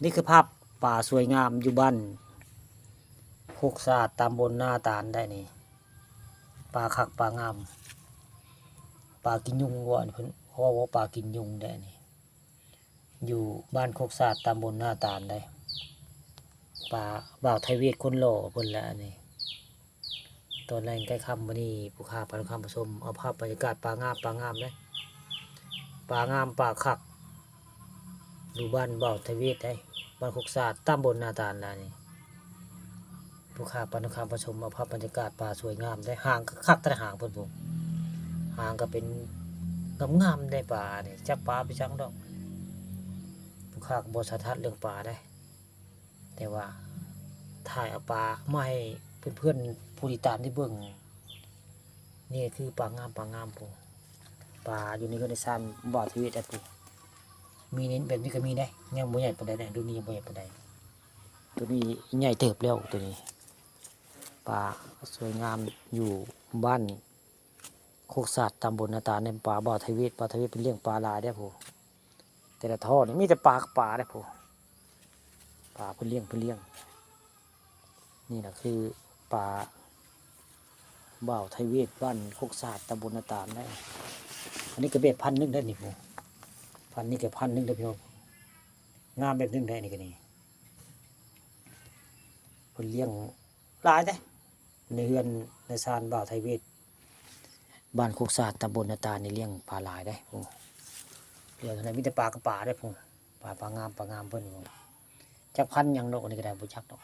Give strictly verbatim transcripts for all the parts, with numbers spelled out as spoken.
นี่คือภาพป่าสวยงามอยู่บ้านโคกสะอาด ตำบลนาตาลได้นี่ ป่าคักป่างาม ป่ากินยุงว่าเพิ่น เขาว่าป่ากินยุงได้นี่ อยู่บ้านโคกสะอาด ตำบลนาตาลได้ ป่าบ่าวไทยเวทคนหล่อเพิ่นแหละอันนี้ ตอนแลงใกล้ค่ำมื้อนี้ ผู้ข้าพาทุกท่านผู้ชม เอาภาพบรรยากาศป่างาม ป่างามเด้ ป่างามป่าคัก อยู่บ้านบ่าวไทยเวทเด้ บ้านโคกสะอาด ตำบลนาตาลแล้วนี่ ผู้ข้าพาทุกท่านผู้ชม เอาภาพบรรยากาศป่าสวยงามเด้ หางก็คักแต่หางเพิ่นพุ้น หางก็เป็นงามๆ ได้ป่านี่ จักป่าไปจังดอก ผู้ข้าก็บ่สันทัดเรื่องป่าได้ แต่ว่าถ่ายเอาป่ามาให้เพื่อนๆ ผู้ติดตามได้เบิ่ง นี่คือป่างาม ป่างามพุ้น ป่าอยู่ในเฮือนในซานบ่าวไทยเวทได้พุ้น มีนี่แบบนี้ก็มีได้ ยังบ่ใหญ่ปานใดนะ รุ่นนี้ยังบ่ใหญ่ปานใด ตัวนี้ใหญ่เติบแล้วตัวนี้ ป่าสวยงามอยู่บ้านโคกสะอาด ตำบลนาตาล ในป่าบ่าวไทยเวท บ่าวไทยเวทเพิ่นเลี้ยงป่าหลายเด้พุ้น แต่ละท่อนี่มีแต่ป่ากับป่าเด้พุ้น ป่าเพิ่นเลี้ยง เพิ่นเลี้ยง นี่นะคือป่าบ่าวไทยเวท บ้านโคกสะอาด ตำบลนาตาลได้ อันนี้ก็แบบพันหนึ่งได้นี่พุ้น พันนี่ก็พันหนึ่งได้พี่น้อง งามแบบหนึ่งได้นี่ก็นี่ เพิ่นเลี้ยงหลายเด้ ในเฮือนในซานบ่าวไทยเวท บ้านโคกสะอาด ตำบลนาตาลนี่เลี้ยงป่าหลายเด้พุ้น เลี้ยงเท่าใดมีแต่ป่ากับป่าเด้พุ้น ป่า ป่างาม ป่างามเพิ่นพุ้น จักพันหยังดอก อันนี้ก็ได้บ่จักดอก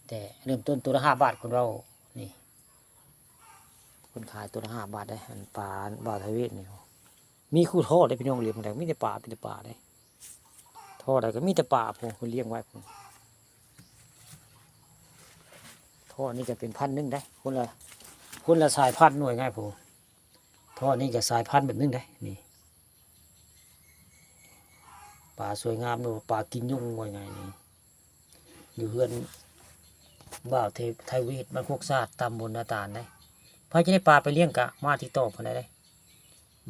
แต่เริ่มต้นตัวละห้าบาท เพิ่นเว้านี่ เพิ่นขายตัวละห้าบาทเด้ อันป่าบ่าวไทยเวทนี่ มีคู่ท่อเด้พี่น้อง เลี้ยงได้ มีแต่ป่า มีแต่ป่าเด้ ท่อใดก็มีแต่ป่าพุ้น เพิ่นเลี้ยงไว้พุ้น ท่อนี่ก็เป็นพันหนึ่งได้ คนละ คนละสายพันธุ์หน่วยไงพุ้น ท่อนี่ก็สายพันธุ์แบบหนึ่งได้ นี่ ป่าสวยงามเนาะ ป่ากินยุงว่าไงนี่ อยู่เฮือนบ่าวไทย ไทยเวท บ้านโคกสะอาด ตำบลนาตาลได้ ใผจะได้ป่าไปเลี้ยงก็มาติดต่อเพิ่นได้เด้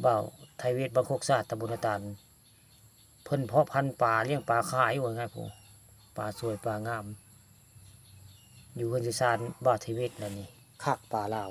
บ่าวไทยเวท บ้านโคกสะอาด ตำบลนาตาล เพิ่นเพาะพันธุ์ป่า เลี้ยงป่าขายว่าไงพุ้น ป่าสวยป่างาม อยู่เฮือนในซานบ่าวไทยเวทนั่นนี่ คักป่าลาว